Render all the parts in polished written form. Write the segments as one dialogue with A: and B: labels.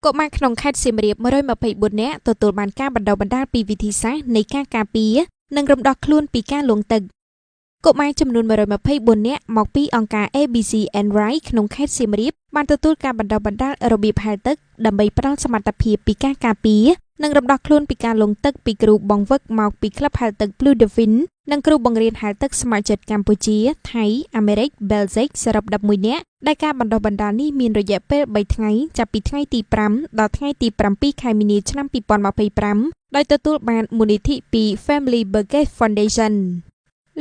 A: កុមារក្នុងខេត្តសៀមរាប124នាក់ទទួលបានការបណ្ដុះបណ្ដាលពីវិធីសាស្ត្រនៃការការពារនិងរំដោះខ្លួនពីការលង់ទឹកកុមារចំនួន124នាក់មកពីអង្គការ ABC and Right ក្នុងខេត្តសៀមរាបបានទទួលការបណ្ដុះបណ្ដាលរបៀបហែលទឹកដើម្បីផ្ដល់សមត្ថភាពពីការការពារនិងរំដោះខ្លួនពីការលង់ទឹកពីគ្រូបង្វឹកមកពីក្លឹបហែលទឹក Blue Dolphin និងគ្រូបង្រៀនហែលទឹកស្ម័គ្រចិត្តកម្ពុជាថៃអាមេរិកបែលហ្សិកសរុប11នាក់ដែលការបណ្ដុះបណ្ដាលនេះមានរយៈពេល3ថ្ងៃចាប់ពីថ្ងៃទី5ដល់ថ្ងៃទី7ខែមីនាឆ្នាំ2025ដោយទទួលបានមូលនិធិពី Family Burgess Foundation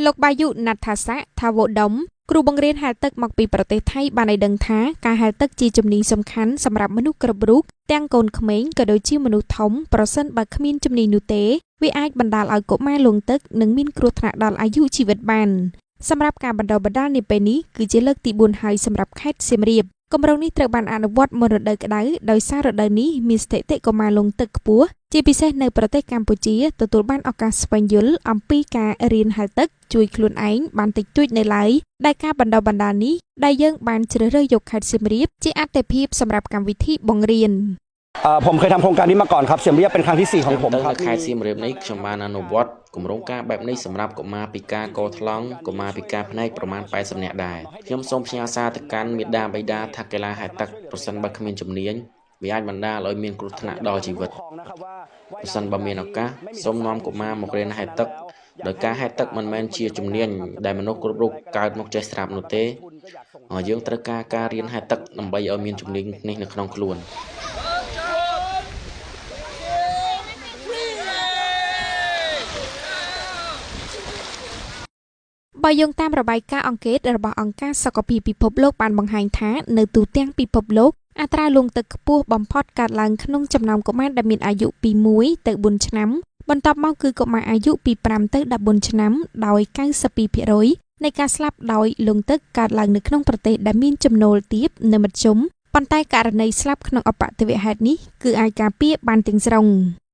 A: លោកបាយុណាត់ថាសៈថាវ៉ូដុំគ្រូបង្រៀនហែលទឹកមកពីប្រទេសថៃបានឲ្យដឹងថាការហែលទឹកជាជំនាញសំខាន់សម្រាប់មនុស្សគ្រប់រូបទាំងកូនក្មេងក៏ដូចជាមនុស្សធំប្រសិនបើគ្មានជំនាញនោះទេវាអាចបណ្ដាលឲ្យកុមារលង់ទឹកនិងមានគ្រោះថ្នាក់ដល់អាយុជីវិតបានសម្រាប់ការបណ្ដុះបណ្ដាលនាពេលនេះគឺជាលើកទី4ហើយសម្រាប់ខេត្តសៀមរាបគម្រោងនេះត្រូវបានអនុវត្តមុនរដូវក្តៅដោយសាររដូវនេះមានស្ថិតិកុមារលង់ទឹកខ្ពស់ជាពិសេសនៅប្រទេសកម្ពុជាទទួលបានឱកាសស្វែងយល់អំពីការរៀនហែលទឹកជួយខ្លួនឯងបានតិចតួចនៅឡើយដែលការបណ្ដុះបណ្ដាលនេះដែលយើងបានជ្រើសរើសយកខេត្តសៀមរាបជាអាទិភាពសម្រាប់កម្មវិធីបង្រៀន
B: ผมเคยทำโครงการนี้มาก่อนครับเสียมเรียบเป็นครั้งที่4ของผม
C: ទៅនៅខេត្តសៀមរាបនេះខ្ញុំបានអនុវត្តគម្រោងការបែបនេះសម្រាប់កុមារពិការកថ្លង់កុមារពិការភ្នែកប្រមាណ80នាក់ដែរខ្ញុំសូមផ្ញើសារទៅកាន់មាតាបិតាថាកីឡាហែលទឹកប្រសិនបើគ្មានជំនាញវាអាចបណ្ដាលឲ្យមានគ្រោះថ្នាក់ដល់ជីវិតប្រសិនបើមានឱកាសសូមនាំកុមារមករៀនហែលទឹកដោយការហែលទឹកមិនមែនជាជំនាញដែលមនុស្សគ្រប់រូបកើតមកចេះស្រាប់នោះទេយើងត្រូវការការរៀនហែលទឹកដើម្បីឲ្យមានជំនាញនេះនៅក្នុងខ្លួន
A: បើយោងតាមរបាយការណ៍អង្កេតរបស់អង្គការសុខភាពពិភពលោកបានបង្ហាញថានៅទូទាំងពិភពលោកអត្រាលង់ទឹកខ្ពស់បំផុតកើតឡើងក្នុងចំណោមកុមារដែលមានអាយុពី1ទៅ4ឆ្នាំបន្ទាប់មកគឺកុមារអាយុពី5ទៅ14ឆ្នាំដោយ 92% នៃការស្លាប់ដោយលង់ទឹកកើតឡើងនៅក្នុងប្រទេសដែលមានចំណូលទាបនិងមធ្យមប៉ុន្តែករណីស្លាប់ក្នុងអបទវហេតុនេះគឺអាចការពារបានទាំងស្រុង។